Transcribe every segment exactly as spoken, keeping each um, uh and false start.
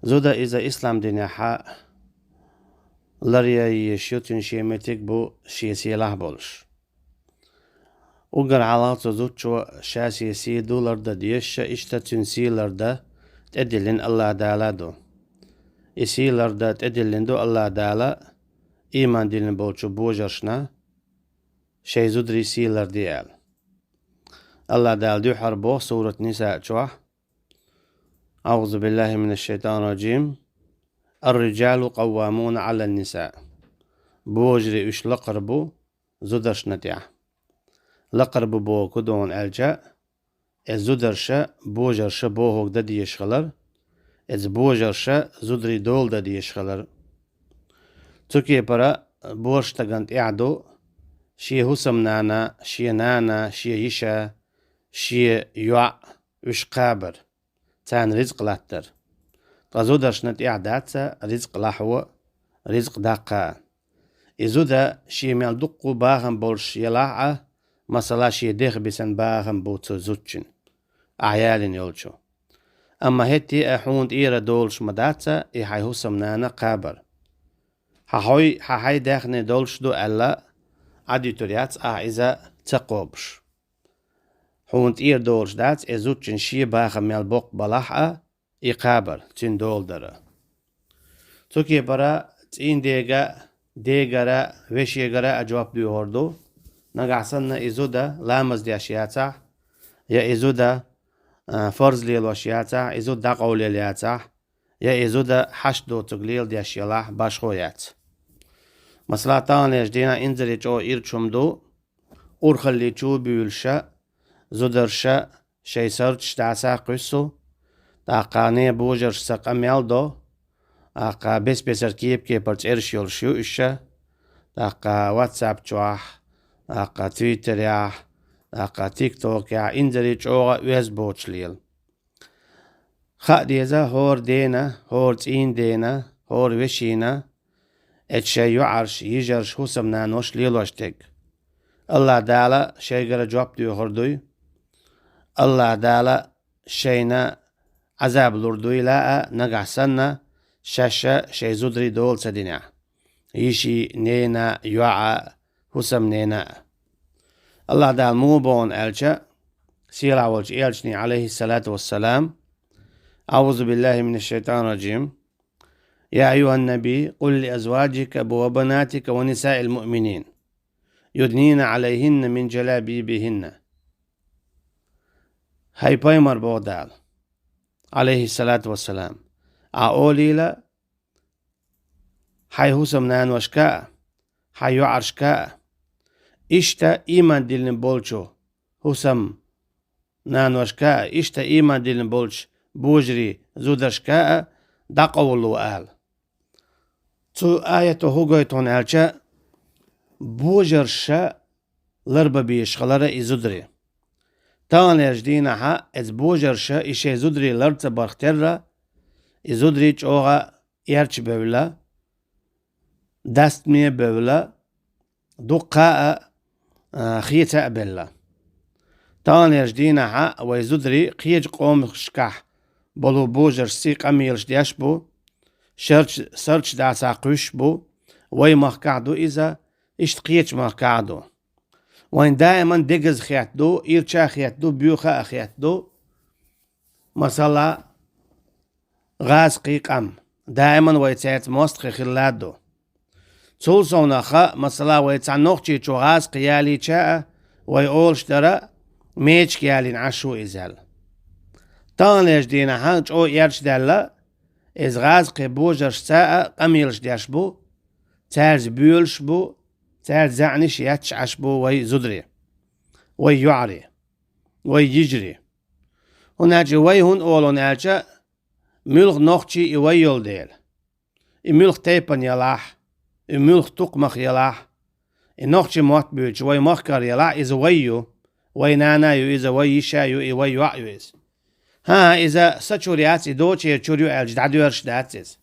Зуда иза ислам динехьа ларъяйеш ю, цуьнан шен меттиг бу шен сийлахь болуш. Уггар хьалха цу зудчо ша шен сий ду лардан дезаш, иштта цуьнан сий лардан тӀедиллина Аллах Дала ду. И сий лардан тӀедиллина ду Аллах Дала ийман диллина болчу божаршна, шайн зударий сий ларде аьлла. Аллах Дала дуьххьара боху сурат Ниса чохь: «أعوذ بالله من الشيطان الرجيم. الرجال قوامون على النساء». Божарий уьш лакхара бу зударшна тӀехь. Лакхара бу боху ду хьуна аьлча, иза зударша божарша бохург дан дезаш хилар, иза божарша зударий дола дан дезаш хилар. Цу кепара божарш стагана тӀехь ду шен хӀусамнана, шен нана, шен йиша, шен йоӀ, уьш кхабар, царна ризкъ латтар. Ткъа зударшна тӀехь дац ризкъ лахьо, ризкъ даккха. И зуда шен мел дуккха бахам болуш елахь а, масала, шен дех бисина бахам бу цу зудчун, ахь ялийна йолчу. Амма хӀетте а хьуна тӀера долуш ма дац и хьайн хӀусамнана кхабар. Хьан хьой, хьан хьайн даьхни долуш ду аьлла, Ӏадуьтур яц ахь иза ца кхобуш. Хьуна тӀера долуш дац и зудчун шен бахам мел боккха балахь а, и кхабар, цуьнан дола дара. Цу кепара цӀийндега, дегара, вешегара а жоп доьхур ду. Нагахь санна и зуда ламаз деш яцахь, я и зуда, а, фарз лелош яцахь, и зуда дӀакъовлаелла яцахь, я и зуда хьашт доцург леладеш елахь, башхо яц. Масала, таханлерчу дийнахь инзаре чӀогӀа ирча хӀума ду, урхаллин чу буьйлуша, зударша шайн сарчаш дӀасакхуьссу, тӀаккха небожаршца къамел до, тӀаккха бес-бесара кеп-кепара цӀераш йолуш ю уьш, тӀаккха WhatsApp чохь, тӀаккха Twitter-ехь, тӀаккха TikTok-ехь, инзаре чӀогӀа оьзда боцуш лела. Хаа деза хӀора дена, хӀора цӀийндена, хӀора вешина, эцу шайн йоӀарш, йижарш, хӀусамнанош лелош дерг. Аллах Дала шайгара жоп доьхур дуй. Аллах Дала шайна Ӏазаб лур дуйла а, нагахь санна, шаьш шайн зударий дола ца динехь. Йиши, нена, йоӀа, хӀусамнена а. Аллах Дала муха боху аьлча, сийлахь волчу элчане, алейхиссалату вассалам: «أعوذ بالله من الشيطان الرجيم. يا أيها النبي، قل لأزواجك وبناتك ونساء المؤمنين يدنين عليهن من جلابيبهن». ХӀай пайхамар, боху Дала, алейхиссалату вассалам, ахь олийла хьайн хӀусамнаношка а, хьайн йоӀаршка а, иштта ийман диллина болчу хӀусамнаношка а, иштта ийман диллина болчу божарийн зударшка а дӀакъовлало ала. Цу аято хӀун гойту хьуна аьлча, божарша ларбан безаш хилара и зударий. Таханлерчу дийнахьа эцу божарша и шайн зударий лар ца барх терра, и зударий чӀогӀа эрча бевлла, дастаме а бевлла, дуккха а, а, хеца а белла. Таханлерчу дийнахьа вай зударий кхечу къомашкахь болу божаршций къамелаш деш бу, шарч-, сарч дӀасакхуьйсуш бу, вай махкахь ду иза, иштта кхечу махкахь а ду. Вайн даиман дегаза хетта ду, ирча а хетта ду, боьха а хетта ду. Масала, гӀазкхий къам. Даиман вай цаьрца мостагӀий хилла а ду. Цул совнаха, масала, вай цхьана нохчичо гӀазкхи ялийча а, вай олуш дара, мечиг ялийна Ӏаш ву иза аьлла. Таханлерчу дийнахьа чӀогӀа эрча даьлла, иза гӀазкхи божаршца а къамелаш деш бу, цаьрца боьлуш бу, цаьрца заьӀнаш етташ Ӏаш бу вай зударий, вай йоӀарий, вай йижарий. ХӀунда аьлча вай хӀунда олу аьлча, муьлха нохчий и вай йолу дела. И муьлха тайпана ялахь, и муьлха тукхамах ялахь, и нохчи мотт буьйцуш вай махкара ялахь, иза вай ю, вай нана ю иза, вай йиша ю, и вай йоӀ ю иза. ХӀан, иза сан чуьра яц, и дочера чуьра ю аьлча, дӀадоьрзуш дац иза.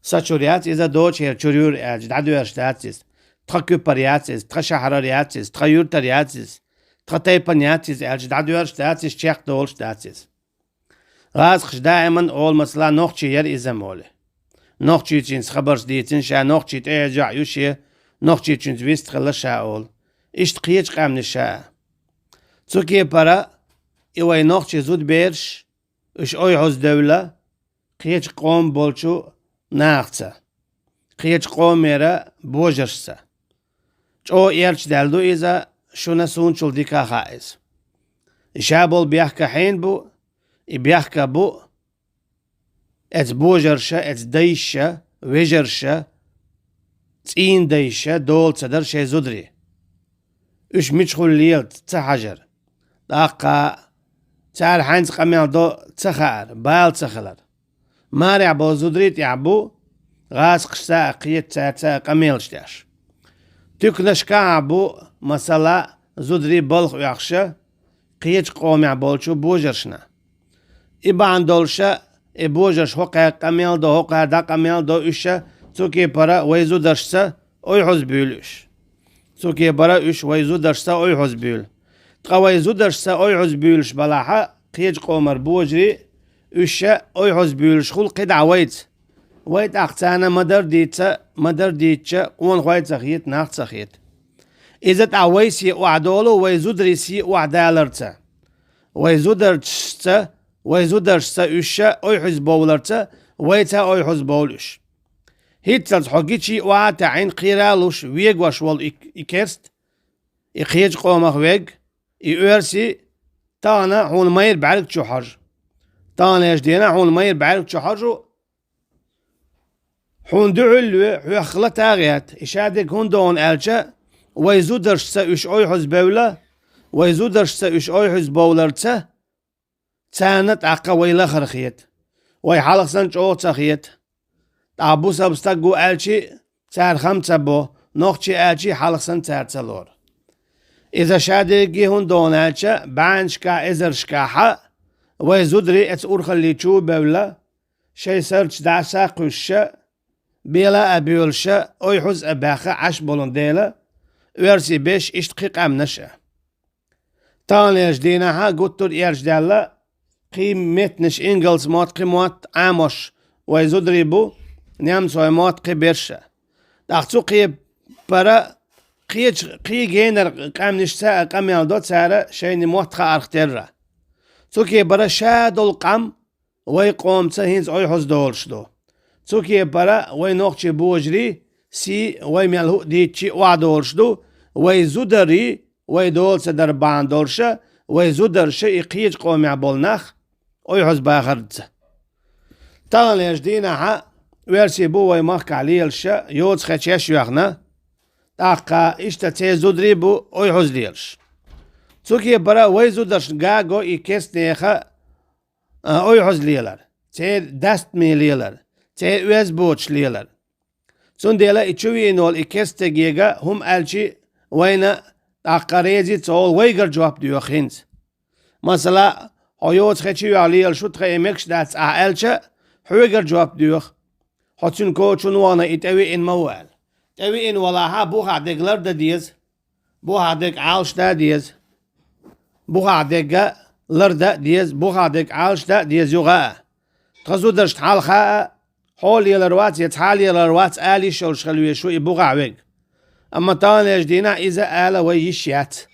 Сан чуьра яц, иза дочера чуьра юра аьлча, дӀадоьрзуш дац иза. Тхан куьпара яц иза, тхан шахьарара яц иза, тхан юьртара яц иза, тхан тайпана яц иза аьлча, дӀадоьрзуш дац иза, чекхдолуш дац иза. ГӀазкхаша даиман олу, масала, нохчи яра иза моле. Нохчичуьнца хабарш дийцина ша, нохчи тӀехьежа ю ше, нохчичуьнца вист хилла ша олу. Иштта кхечу къаьмнаш ша. Цу кепара и вай нохчи зудабераш, уьш ойхьуз девлла, кхечу къоман болчу нахаца, кхечу къомера божаршца. ЧӀогӀа эрча даьлла ду иза, шуна суначул дика хаьа иза. И ша болу бехк хьенан бу, и бехк бу, эцу божарша, эцу дайша, вежарша, цӀийнан дайша дола ца дара шайн зударий. Уьш мичахула лела ца хьажар. ТӀаккха цара хьаьнца къамел до ца хаар, бала ца хилар. Марехь болу зударий тӀехь бу гӀазкхашца а, кхечу цаьрца а къамелаш деш. Туьканашкахь бу, масала, зударий балха оьхуша, кхечу къомехь болчу божаршна. И бахьана долуша, и божарш хӀокхаьрга къамел до, хӀокхаьрга дӀакъамел до, уьш ша цу кепара вай зударшца ойхьуз буьйлу уьш. Цу кепара уьш вай зударшца ойхьуз буьйлу. Ткъа вай зударшца ойхьуз буьйлуш балахьа, кхечу къомара божарий, уьш ша ойхьуз буьйлуш хуьлу кхидӀа вайца. Вай тӀаккха царна ма-дарра дийца, ма-дарра дийцча, къонахой ца хета, нах ца хета. Иза тӀаккха вай сий охьадолу, вай зударий сий охьадаларца. Вай зударшца, вай зударшца уьш ша ойхьуз бовларца, вайца ойхьуз бовлу уьш. ХӀинццалц хьо гича охьа а таьӀина, кхера а луш, вегош волу и, и керста, и кхечу къомах вег, и оьрси, тахана хьуна майра бӀаьрг чу хьожу. Таханлерчу дийнахь хьуна майра бӀаьрг чу хьожу, хьуна дуьхьал лоьху, хьоьх лата а гӀерта, и шадерг хӀунда догӀу аьлча, вай зударшца уьш ойхьуз бевлла, вай зударшца уьш ойхьуз бовларца, царна тӀаккха вай лахара хета. Вай хьалха санна чӀогӀа ца хета. ТӀаккха бусалба стаг ву аьлчи, цара хам ца бо, нохчи аьлчи, хьалха санна цара ца лору. Иза шадерриге хӀунда догӀу аьлча, бӀеннашкахь, эзаршкахьа вай зударий эцу урхаллий чу а бевлла, шайн сарчу дӀаса а кхуьссуша, бела а боьлуша, ойхьуз а баьхна Ӏаш болун дела, оьрси беш иштта кхин къаьмнаш а. Таханлерчу дийнахьа гуттар а эрча даьлла, кхин меттанаш, ингалс мотт, кхин мотт Ӏамош вай зударий бу, немцойн мотт кхин берш а. ТӀаккха цу кхепара кхечу, кхин генара къаьмнашца а къамел до цара шайна мотт хаарх терра. Цу кепара ша долу къам вай къомца хӀинца ойхьуз долуш ду. Цу кепара вай нохчи божарий сий вай мел хӀуъа дийцчи охьадолуш ду, вай зударий, вай дола ца дар бахьана долуша, вай зударша и кхечу къомехь болу нах ойхьуз бахарца. Таханлерчу дийнахьа оьрси бу вай махкахь лелаша, йоцу хечеш а йоьхна, тӀаккха иштта церан зударий бу ойхьуз лелаш. Цу кепара вай зударшна га го и керстанеха а, ойхьуз лелар, церан дастаме лелар, церан оьзда боцуш лелар. Цундела и чу веана волу и керста стаг ега хӀума аьлчи, вайна тӀаккха реза ца волу вайгара жоп доьху хӀинца. Масала, хьо йоцу хечи йоьхна лелаш ву, тхан и мегаш дац ахь аьлча, хьоьгара жоп доьху. Хьо цуьнан кочун вахана и тӀевеана ма ву аьлла. ТӀевеана валахьа, бухахь дерг лардан деза. Бухахь дерг Ӏалашдан а деза. Бухахь дерг лардан а деза, бухахь дерг Ӏалашдан а деза юха а. Тхан зударшна хьалха а, хьо лелар вац я цхьа лелар вац ала йиш йолуш хила везаш ву и бухахь верг. Амма таханлерчу дийнахь иза ала вай йиш яц.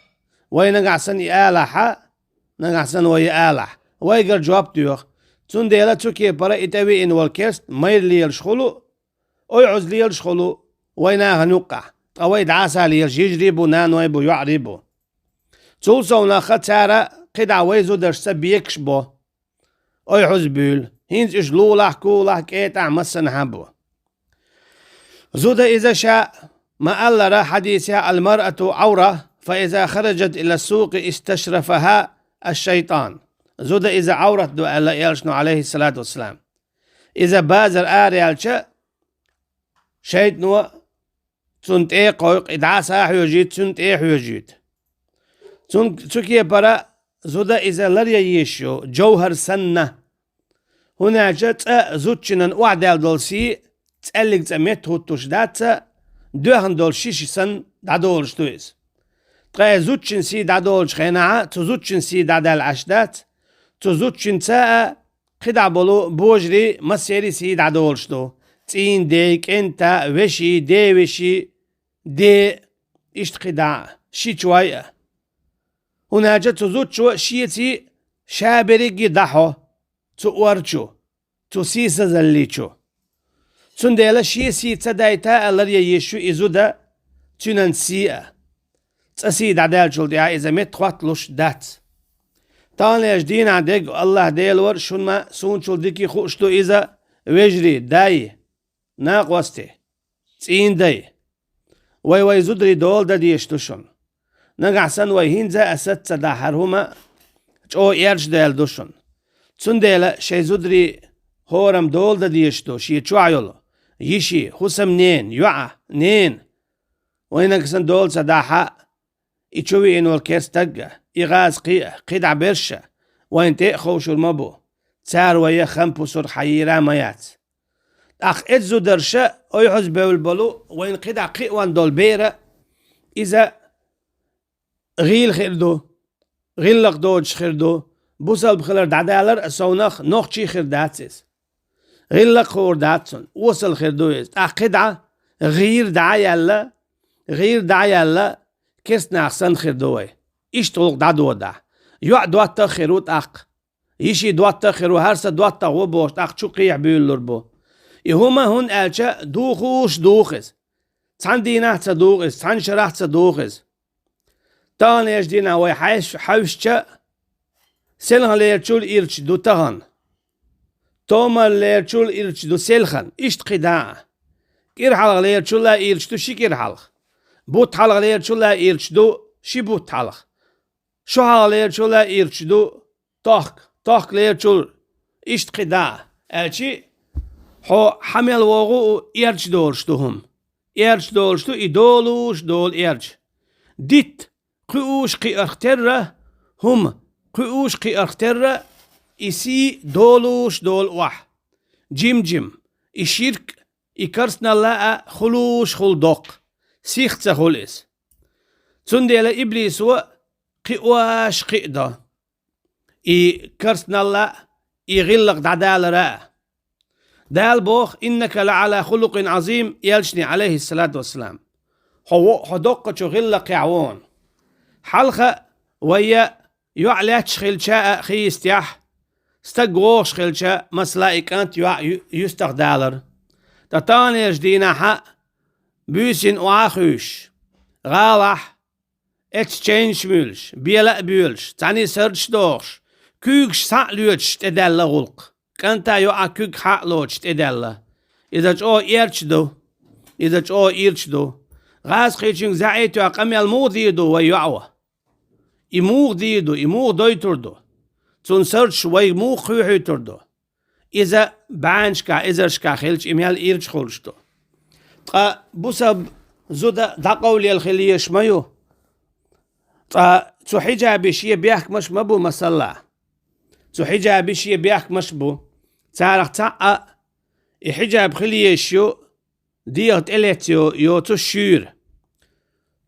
Вай нагахь санна и алахьа, нагахь санна вай и алахь, вайгара жоп доьху. Цундела цу кепара и тӀевеана волу керста майра лелаш хуьлу, ойхьуз лелаш хуьлу вай нахана юккъахь, ткъа вай дӀаса лелаш йижарий бу, наной бу, йоӀарий бу. Цул совнаха цара кхидӀа вай зударшца бекаш бо, ойхьуз буьйлу, хӀинца уьш лулахь, кулахь, кӀетӀахь массанхьа бу. Зуда иза ша ма-аллара хьадисехь: «المرأة عورة، فإذا خرجت إلى السوق استشرفها الشيطان». Зуда иза Ӏаврат ду аьлла элчано, алейхиссалату вассалам. Иза базар араялча, шайтано цунна тӀе а кхойкху, и дӀаса а хьоьжуьйту, цунна тӀе а хьоьжуьйту. Цун, цу кепара зуда иза ларъян йиш ю, жовхӀар санна. ХӀунда аьлча цкъа зудчунна охьадаьлла долу сий цӀаьллиг цкъа метта хӀуттуш дац, доьхна долу шиша санна дӀадолуш ду иза. Ткъа и зудчун сий дӀадолучу хенахьа, цу зудчун сий дӀадаьлла Ӏаш дац, цу зудчунца а, КхидӀа болу божарий массеран сий дӀадолуш ду: цӀийнан ден, кӀентан, вешин, девешин, ден, иштта кхидӀа, шичой а. ХӀунда аьлча цу зудчо шеца ша берриге дӀахьо цу ор чу, цу сийсазалли чу. Цундела шен сий ца дайта а ларъян езаш ю и зуда, цуьнан сий а. Цкъа сий дӀадаьллачул тӀаьхьа иза меттахӀотталуш дац. Таханлерчу дийнахь дерг Аллахь Дела вара шуна ма суначул дика хууш ду иза, вежарий, дай, накъостий, цӀийнан дай. Вай вайн зударий дола дан дезаш ду шуна. Нагахь санна вай хӀинца а саца ца дахь хӀара хӀума чӀогӀа эрча даьлла ду шуна. Цундела шайн зударий хӀораммо дола дан дезаш ду шен чохь йолу йишин, хӀусамненан, йоӀан, ненан. Вай нагахь санна дола ца дахь, и чу веана волу керста стаг а, и гӀазкхи а, кхидӀа берш а вайна тӀе а ховшур ма бу. Цара вай хам пусар хьайийра а ма яц. ТӀаккха эцу зударша ойхьазбевлла болу вайна кхидӀа кхиаван долу бер а, иза гӀийла хир ду, гӀиллакх доцуш хир ду, бусалба хилар дӀадалар а совнах, нохчий хир дац иза. ГӀиллакх хуур дац цунна, осал хир ду иза. ТӀаккха кхидӀа гӀийра дӀа а яьлла, гӀийра дӀа а яьлла, керста нах санна хир ду вай. Иштта гӀуллакх дӀадодахь, йоӀ доттагӀа хир ву тӀаккха. Йишин доттагӀа хир ву, хӀара сан доттагӀа ву бохуш, тӀаккха чу кхехьа буьйлалур бу. И хӀума, хӀунда аьлча духуш духу иза. Цхьана дийнахь а ца духу иза, цхьана шарахь а ца духу иза. Таханлерчу дийнахь вай хьаьвсича, селханлерчул ирча ду тахана. Томаллерчул ирча ду селхана, иштта кхидӀа а. КӀира хьалхалерчул а ирча ду ши кӀира хьалха. Бутт хьалхалерчул а ирча ду ши бутт хьалха. Шо хьалхалерчул а ирча ду тохка, тохкалерчул иштта кхидӀа а. Аьлчи, хьо хьан мел вогӀу а эрча долуш ду хӀума. Эрча долуш ду и долуш долу эрча. Дитт, кхуьуш кхиарх терра, хӀума, кхуьуш кхиарх терра, и сий долуш долу охьа. Жим-жим, и ширк, и керстаналла а хуьлуш хуьлу доккха, сих ца хуьлу иза. Цундела иблисо кхиош кхиадо и керстаналла а, и гӀиллакх дӀадалара а. Дала боху: «Иннака лаӀала хулукъин Ӏазим», элчане, Ӏалайхиссалату вассалам. Хьо во, хьо доккхачу гӀиллакхехь ву хьуна. Хьалха вай йоӀ лаьтташ хилча а хи йистехь, стаг вогӀуш хилча, масала, и кӀант, йоӀ ю-, юьстах далар. Ткъа таханлерчу дийнахь а буьйсанна охьа а хуьйшуш, гӀалахь, эцчу чайнаш муьйлуш, бела а боьлуш, цхьаьний сардаш а дохуш, куьйгаш схьа а лоьцуш тӀедаьлла гӀуллакх. КӀанта, йоӀа куьг схьа а лоцуш тӀедаьлла. Иза чӀогӀа эрча ду. Иза чӀогӀа ирча ду. ГӀазкхичуьнга заьӀийтош къамел муха дийр ду вай йоӀо? И муха дийр ду, и муха дойтур ду? Цунна сардаш вайга муха кхоьхьуьйтур ду? Иза бӀеннашкахь, эзаршкахь хилча, и мел ирча хуьлуш ду. Ткъа бусалба зуда дӀакъовлаелла хила езаш ма ю. Ткъа цу хьиджаби шен бехкамаш ма бу, масала. Цу хьиджаби шен бехкамаш бу. Царах цхьаъ а и хьиджаб хила езаш ю, дегӀа тӀелетта йо-, йоцу шуьйра.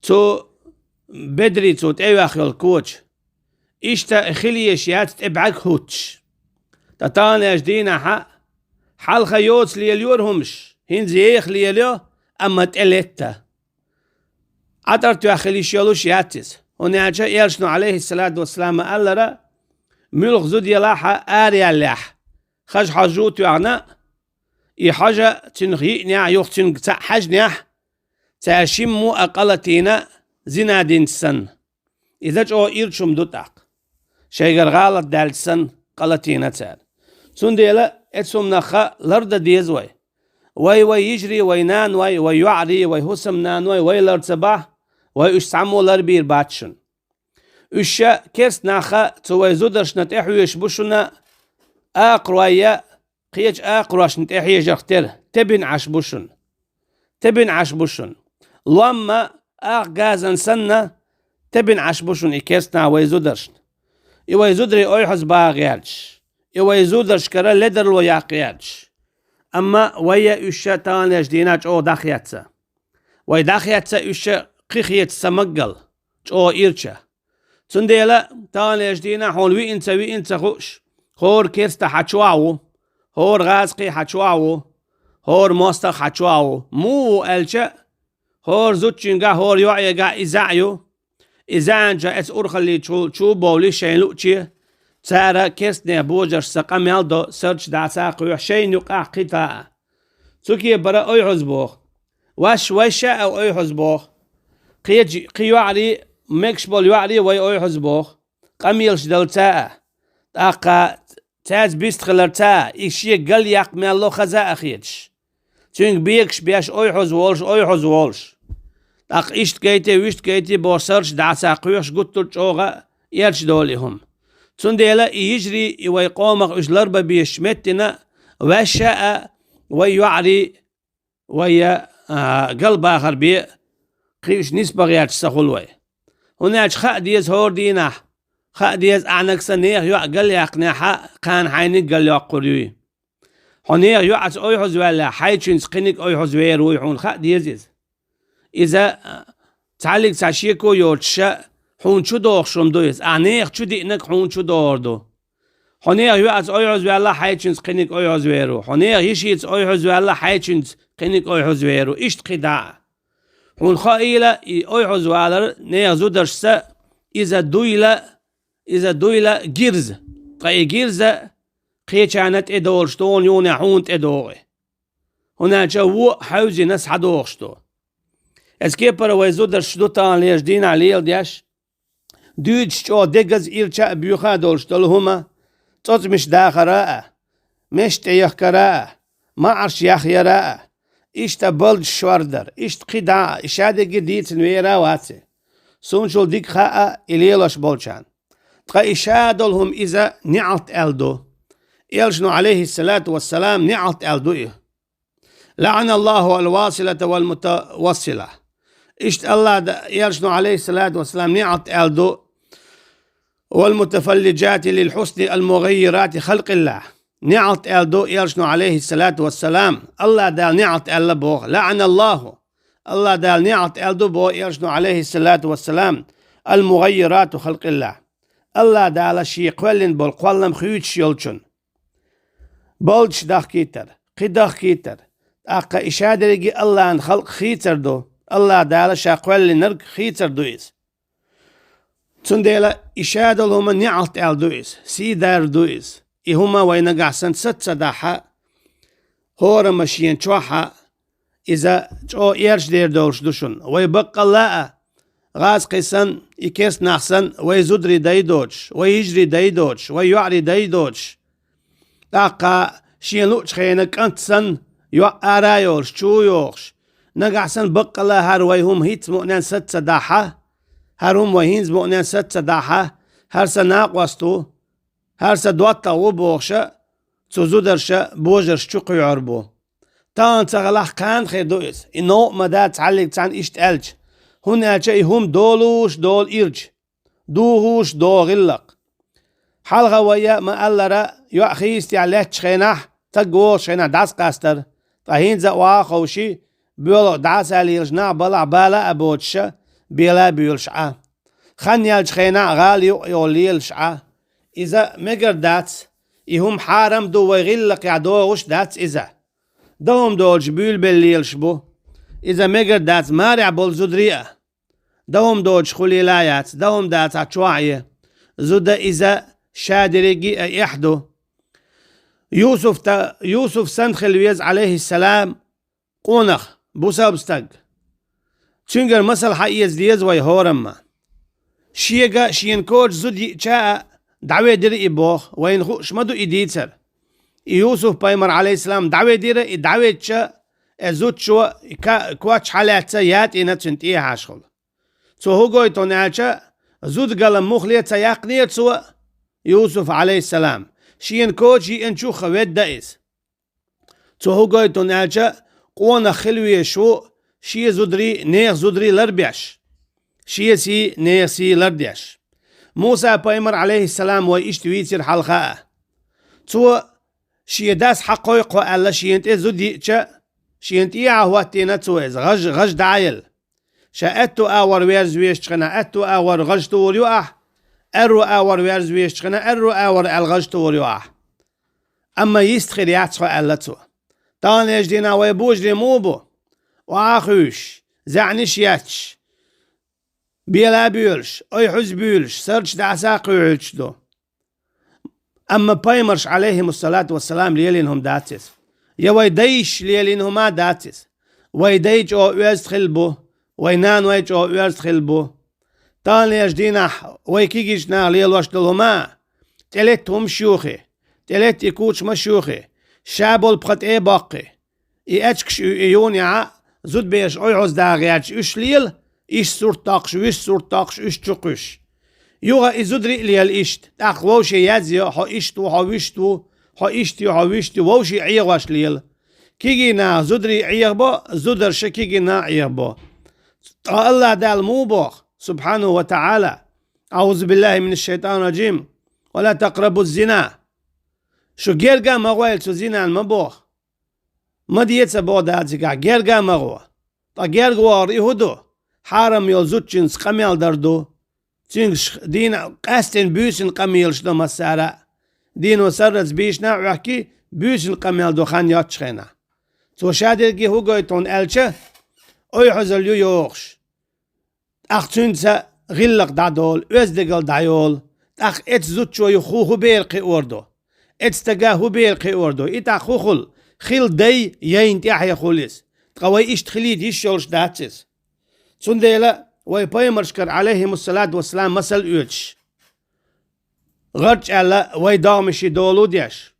Цу бедаре цо тӀеоьхна йолу коча. Иштта хила езаш яц тӀе бӀаьрг хӀуттуш. Ткъа таханлерчу дийнахь а хьалха йоцу лелайора хӀумаш, хӀинца еха лелайо, амма тӀелетта. ӀатӀар тоьхна хила йиш йолуш яц иза. ХӀунда аьлча элчано, Ӏалайхиссалату вассалам, ма аллара: «Муьлха зуда елахь а, араяллехь, хаза хьожа а тоьхна, и хьожа цуьнах йиънехь, юха цуьнга цхьаъ хьаьжнехь, цара шиммо а къа латийна, зина динчу санна». Иза чӀогӀа ирча хӀума ду тӀаккха. Шайгара гӀалат даьлча санна, къа латийна цара. Цундела эцу хӀуманах лардан деза вай. Вай, вай йижарий, вай наной, вай йоӀарий, вай хӀусамнаной вай лар ца бахь, вай уьш цхьаммо ларбийр бац шуна. Уьш ша керста нах а цу вай зударшна тӀехьоьжуш бу шуна, акхарой а кхечу акхарошна тӀехьежарх тера, тебина Ӏаш бу шуна. Тебина Ӏаш бу шуна. Ломма, акха газан санна, тебина Ӏаш бу шуна и керста нах вай зударшна. И вай зударий ойхьазбаха гӀерташ, и вай зударшкара ледарло яккха гӀерташ. Амма вай а уьш ша таханлерчу дийнахь чӀогӀа дӀахецна. Вай дӀахецна уьш ша кхин хеца ца маггал, чӀогӀа ирча. Цундела таханлерчу дийнахь хьуна виъна ца виъна ца хууш, ХӀора керста хьа чохь ву, хӀора гӀазкхи хьа чохь ву, хӀора мостагӀа хьа чохь ву. Муха ву аьлча, хӀора зудчуьнгахь, хӀора йоӀегахь и зӀе ю. И зӀеначохь эцу урхалличул чу бовлий шайн луъче, цара керстанех божаршца къамел до, сарч дӀа ца кхоьхьу, шайна юкъахь кхин тӀе а. Цу кепара ойхьаза боху. Ваш вайша а ойхьаза боху. Кхечи, кхин йоӀарий, мегаш болу йоӀарий вай ойхьаза боху. Къамелаш дала ца а. ТӀаккха цаьрца бистхилар ца а, и шега гал яккха мел ло хаза а хеташ. Цуьнга бегаш беш ойхьаза волуш, ойхьаза волуш. ТӀаккха иштта гайти, вуьшта гайти боху сарч дӀа ца кхоьхьуш гуттар а чӀогӀа а эрча долу и хӀума. Цундела и йижарий, и вай къомах уьш ларбан безачу меттина, ваьшша а, вай йоӀарий, вай я, а, галбахар бен, кхин уьш нисбан гӀерташ ца хуьлу вай. ХӀунда аьлча хаа деза хӀора дийнахь, хаа деза ахьанаг сан нехан йоӀ гал яьккхинехь а, кхана хьайниг гал йоккхур юй. Хьо нехан йоӀаца ойхьаза ваьллехь, хьайчуьнца кхиниг ойхьаза вер вуй, хьуна хаа деза иза. Иза, а, цхьаллиг цхьа шеко йоцуша, хьуна чу дохуш хӀума ду иза, ахьа нехан чу диънарг хьуна чу догӀур ду. Хьо нехан йоӀаца ойхьаза ваьлла, хьайчуьнца кхиниг ойхьаза вер ву. Хьо нехан йишица ойхьаза ваьлла, хьайчуьнца кхиниг ойхьаза вер ву. Иштта кхин дӀа а. Хьуна хаийла, и ойхьаза валар нехан зударшца, иза дуйла, иза дуйла гирза. Ткъа и гирза кхечарна тӀедолуш долу юханехь хьуна тӀедогӀу. ХӀунда аьлча вон а хьаьвзина схьадохуш ду. Эцу кепара вай зударш ду тахана лежа дийнахь леладеш, дуьйцуш чӀогӀа дегаза ирча а, боьха а долуш долу хӀума, цӀоцкъамаш дахара а, мешта тӀеяхкара а, маӀарш яхъяра а, иштта балдаш шордар, иштта кхин дӀа а, и шадерриге дийцина вер а вац и. Суна чул дика хаьа и лелош болчарна. Ткъа и ша долу хӀума иза неӀалт аьлла ду. Элчано, Ӏалайхиссалату вассалам, неӀалт аьлла ду и. «ЛаӀаналлаху аль-василата валь-мутавассила». Иштта Аллах да-, Элчано, Ӏалайхиссалату вассалам, неӀалт аьлла ду: «Валь-мутафаллиджати лиль-хьусни аль-мугӀаййирати халкъиллах». НеӀалт аьлла ду Элчано, Ӏалайхиссалату вассалам, Аллах Дала неӀалт аьлла боху. «ЛаӀаналлаху». Аллах Дала неӀалт аьлла ду боху Элчано, Ӏалайхиссалату вассалам, «аль-мугӀаййирату халкъиллах». Аллах Дала шен кхоьллина болу кхоллам хуьйцуш йолчун. Балдаш дахкийтар, кхин дахкийтар. ТӀаккха и шадерриге Аллахьан халкъ хийцар ду. Аллах Дала ша кхоьллинарг хийцар ду иза. Цундела и ша долу хӀума неӀалт аьлла ду иза, сий дар ду иза. И хӀума вай нагахь санна саца ца дахьа, хӀорамма шена чохь а, иза чӀогӀа эрча дер долуш ду шуна. Вай баккъалла а, гӀазкхий санна, и керста нах санна, вай зударий дай доцуш, вай йижарий дай доцуш, вай йоӀарий дай доцуш. ТӀаккха шен луъучу хенан кӀант санна, йоӀ ара а йолуш, чу а йохуш, нагахь санна баккъалла хӀара вай хӀума хӀинца мукъанен саца ца дахьа, хӀара хӀума вай хӀинца мукъанен саца ца дахьа, хӀара сан накъост ву, хӀара сан доттагӀа ву бохуша, цу зударша божарш чу кхоьхьур бу. Тахана ца хилахь, кхана хир ду иза. И новкъа ма дац цхьаллиг цхьаьна иштта аьлча, хӀунда аьлча и хӀума долуш долу ирча, духуш догӀу гӀиллакх. Хьалха вай а ма-аллара, йоӀ хийцатехь лаьттачу хенахь, стаг вогӀучу хенахь дӀасакъастара, ткъа хӀинца а охьа а ховший, боьлху дӀасалелаш нах балахь бала а боцуша, бела а буьйлуш Ӏа. Хан яьллачу хенахь гӀала юкъа йолу лелаш Ӏа. Иза мегар дац, и хӀума хьарам ду, вай гӀиллакхехь догӀуш дац иза. Дан хӀума доцуш буьйлабелла лелаш бу. Иза мегар дац марехь болу зударий а. Дан хӀума доцуш хуьлийла а яц, дан хӀума дацахь чохь а е. Зуда иза шадерриге а эхь ду. Юсуф та-, Юсуф санна хила веза, Ӏалайхиссалам, къонах, бусалба стаг. Цуьнгара масал хьаэца деза вай хӀорамма. Шега шена коча зуда йиъча а, дӀаведира и боху, вайна хууш ма ду и дийцар. И Юсуф-пайхамар, Ӏалайхиссалам, дӀаведира, и дӀаведча, и зудчо и ка-, коч хьалаьцна ятӀийна цуьнан тӀехьашхула. Цо хӀун гойту аьлча, зуда гала муххале ца яьккхинера цо, Юсуф, Ӏалайхиссалам, шена коча йиъначух а ведда иза. Цо хӀун гойту аьлча, къонах хила везаш ву шен зударий, нехан зударий ларбеш. Шен сий, нехан сий лардеш. Муса-пайхамар, Ӏалайхиссалам, вай иштта вийцира хьалха а. Цо шен дас хьакхойкхо аьлла, шена тӀе зуда йиъча, шена тӀехьа хӀоттийна цо иза, гӀаж, гӀаж дӀа а елла. Ша аьтту агӀор верза везачу хенахь, аьтту агӀор гӀаж тухур ю ахь, аьрру агӀор верза везачу хенахь, аьрру агӀор аьлла гӀаж товр ю ахь. Амма йист хир яц хьо, аьлла цо. Таханлерчу дийнахь вай божарий муха бу? Охьа а хуьйшуш, заьӀнаш а етташ, бела а боьлуш, ойхьуз а буьйлуш, сарчу дӀаса а кхоьхьуьйтуш ду. Амма пайхамарш, Ӏалайхимуссалату вассалам, лелийна хӀума дац иза. Я вай дайша лелийна хӀума а дац иза. Вай дай чӀогӀа оьзда хилла бу, вай наной чӀогӀа оьзда хилла бу. Таханлерчу дийнахь вай кегийчу наха лелош долу хӀума а, тӀелетта хӀумаш юхий, тӀелетта и кучамаш юхий, ша болу пха тӀе а боккхий, и аьчкаш а юй и юханехь а, зудабераш ойхьуз дагӀа гӀерташ уьш лела, иштта сурт доккхуш, вуьш сурт доккхуш, уьш чу кхуьссуш. Юха и зударий а лела иштта, тӀаккха вовшийн язйо, хьо иштта ву, хьо вуьшта ву, хьо иштта ю, хьо вуьшта ю, вовшийн Ӏехош лела. Кегий наха зударий Ӏехабо, зударша кегий наха Ӏехабо. Ткъа АллахӀ Дала муха боху, субхьанаху ва таӀала: «АӀузу биллахӀи минаш-шайтӀанир-ражим. Ва ла такърабуз-зина». Шу герга а ма гӀойла цу зинан, ма боху. Ма де ца боху Дала цигахь, герга а ма гӀо. Ткъа герга вахар и хӀун ду? Хьарам йолу зудчуьнца къамел дар ду. Цуьнгаш дийна къаьсттина буьйсанна къамелаш до массара а. Дийно сарраца бийшина а Ӏохкий, буьйсанна къамел до хан йоцчу хенахь. Цо ша дерриге хӀун гойту хьуна аьлча, ойхьузалла ю йохуш. ТӀаккха цуьнца гӀиллакх дӀадолу, оьздангалла дӀайолу. ТӀаккха эцу зудчо юха хӀун бер кхиор ду? Эцу стага хӀун бер кхиор ду? И тӀаккха хӀун хуьлу? Хила дай, яйна тӀаьхье хуьлу иза. Ткъа вай иштта хилийта йиш йолуш дац иза. Цундела вай пайхамаршкара, Ӏалайхимуссалату вассалам, масал оьцуш, гӀарч аьлла, вай догӀмаший долу деш,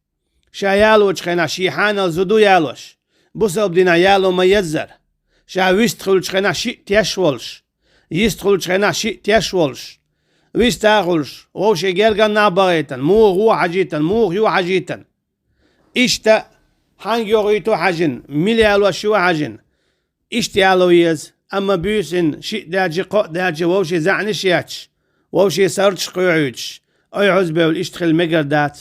ша ялочу хенахь шен хьанал зуда ялош, бусалба динахь яло ма-еззара, ша вист хуьлучу хенахь шиъ теш волуш, йист хуьлучу хенахь шиъ теш волуш, вист а хуьлуш, вовшийн гергара нах бахийтина, муха вон хьажийтина, муха юха хьажийтина. Иштта хьанга йохуьйту хьаьжина, мила ялош ю хьаьжина, иштта яло еза, амма буьйсанна шиъ даьлча, кхоъ даьлча, вовшийн заьӀнаш етташ, вовшийн сарчаш кхоьхьуьйтуш, ойхьуз бевлла иштта хила мегар дац.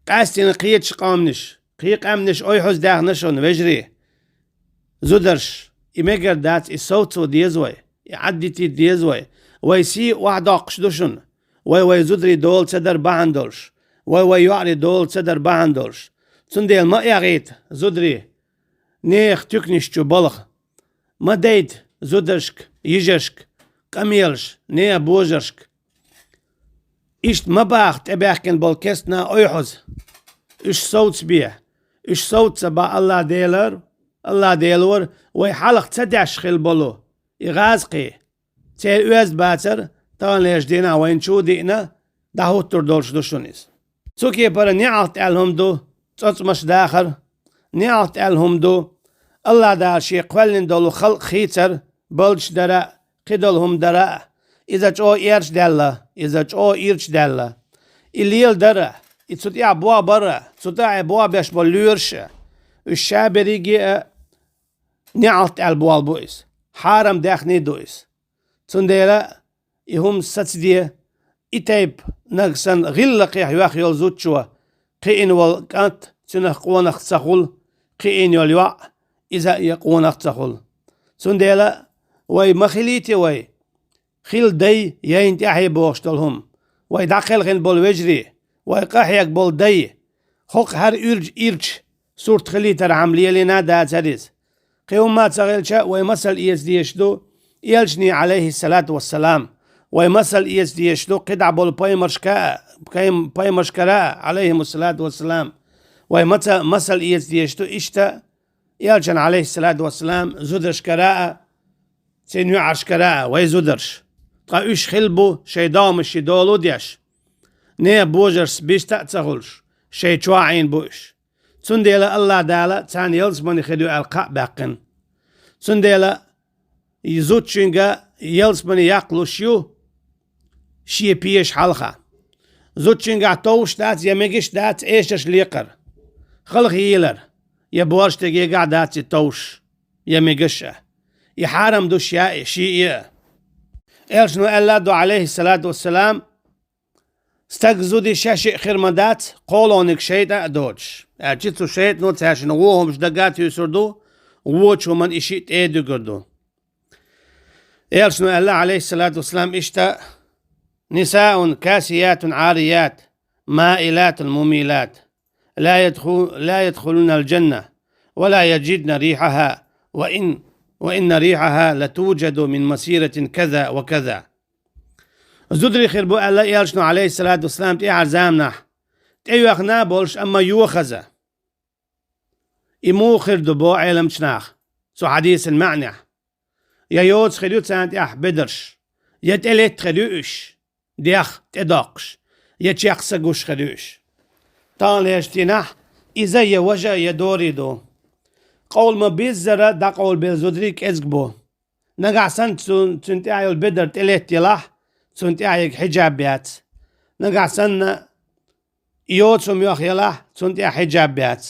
Къаьсттина кхечу къаьмнаш, кхин къаьмнаш ойхьуз даьхна шуна, вежарий, зударш, и мегар дац, и совцо деза вай, и Ӏаддитийта деза вай. Вай сий охьадоккхуш ду шуна, вай вай зударий дола ца дар бахьана долуш, вай вай йоӀарий дола ца дар бахьана долуш. Цундела ма эгӀийта, зударий, нехан туьканаш чу балха. Ма дайта зударшка, йижаршка къамелаш, нехан божаршка. Иштта ма баха тӀебаьхкина болу кестнах ойхьуз. Уьш совцабе. Уьш совца ца бан АллахӀ Делора, АллахӀ Делора вай хьалха ца деш хила болу и гӀазкхий, церан оьзда бацар таханлерчу дийнахь вайна чу а диъна, дӀахӀуттур долуш ду шуна иза. Цу кепара неӀалт аьлла хӀума ду цӀоцкъамаш дахар, неӀалт аьлла хӀума ду АллахӀ Дала Шен кхоьллина долу халкъ хийцар, балдаш дара а, кхидолу хӀума дара а, иза чӀогӀа эрча даьлла, иза чӀогӀа ирча даьлла. И леладар а, и цу тӀехь бохбар а, цу тӀехь бохбеш болу лоьраш а, уьш ша берриге а неӀалт аьлла болу бу иза, хьарам даьхний ду иза. Цундела и хӀума сацаде, и тайпа нагахь санна гӀиллакхехь йоьхна йолу зудчо, кхиъна волу кӀант цуьнах къонах ца хуьлу, кхиъна йолу йоӀ иза а я къонах ца хуьлу. Цундела вай ма хилийта вай, хила дай, яйна тӀаьхье бохуш долу хӀума. Вай дӀакхелхина болу вежарий, вай къахьега болу дай, хӀокху хӀара уьрча ирча сурт хилийтархьама лелийна а дацара иза. Кхин хӀумма а ца хилча, вай масал эца дезаш ду элчане, Ӏалайхиссалату вассалам. Вай масал эца дезаш ду кхидӀа болу пайхамаршка а, пайм-, пайхамаршкара а, Ӏалайхимуссалату вассалам. Вай маца-, масал эца дезаш ду иштта элчан, Ӏалайхиссалату вассалам, зударшкара а, цуьнан йоӀаршкара а, вай зударш. Ткъа уьш хила бу шайн догӀмаший долу деш, нехан божаршца биста а ца хуьлуш, шайн чохь Ӏийна бу уьш. Цундела АллахӀ Дала царна ялсамани хир ю аьлла кхаъ баьккхина. Цундела и зудчуьнга ялсамани яккхалуш ю шен пеша хьалха. Зудчуьнгахь товш дац я мегаш дац эшарш лекхар, халахийлар, я борш дегегахь дац и товш, я мегаш а. И хьарам ду шен а, шен а. Элчано аьлла а ду, Ӏалайхиссалату вассалам, стаг, зуда шаьш а хир ма дац, кхолониг шайтӀа а доцуш, аьлча цу шайтӀано цаьршинна вон хӀумаш дага а туьйсур ду, вочу хӀуманна и шиъ тӀе а дуьгур ду. Элчано аьлла, Ӏалайхиссалату вассалам, иштта: نساء كاسيات عاريات مائلات مميلات لا يدخل لا يدخلن الجنة ولا يجدن ريحها وإن وإن ريحها لتوجد من مسيرة كذا وكذا. Зударий хир бу аьлла элчано, алейхиссалату вассалам, тӀехьарча заманахь, тӀейоьхна болуш, амма йохаза. И муха хир ду, боху Ӏеламчу наха цу хьадисан маьӀнехь? Я йоцу хир ю царна тӀехь бедарш, я тӀелетта хир ю уьш, дех тӀедоккхуш, я чекх са гуш хир ю уьш. Таханлерчу дийнахь иза я важа, я дори ду. Къовла ма-биззара дӀакъовлабелла зударий кӀезиг бу. Нагахь санна цу-, цуьнан тӀехь йолу бедар тӀелетта елахь, цунна тӀехь ерг хьиджаб яц. Нагахь санна йоцу хӀума йоьхна елахь, цунна тӀехь хьиджаб яц.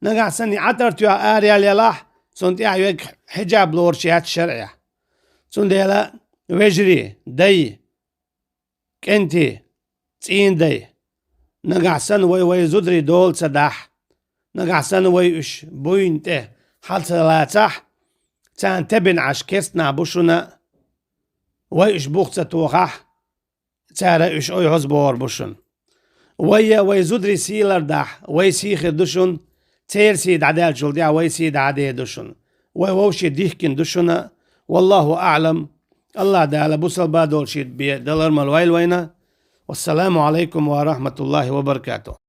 Нагахь санна и Ӏатар тоьхна араяьлла елахь, цунна тӀехь ерг хьиджаб лоруш яц шарӀехь. Цундела вежарий, дай, кӀентий, цӀийнан дай, нагахь санна вай вайн зударий дола ца дахь, нагахь санна вай уьш буйна тӀе хьала ца лацахь, царна тебина Ӏаш керста нах бу шуна, вай уьш бух ца тохахь, цара уьш ойхьаза бохур бу шуна. Вай я вай зударий сий лардахь, вай сий хир ду шуна, церан сий дӀадаьллачул тӀаьхьа вай сий дӀа а дер ду шуна. Вай вовшийн дихкина ду шуна. Валлаху аӀлам. АллахӀ Дала бусалба долуш бен далар ма лойла вайна. Вассаламу Ӏалайкум ва рахьматуллахӀи ва баракатухӀ.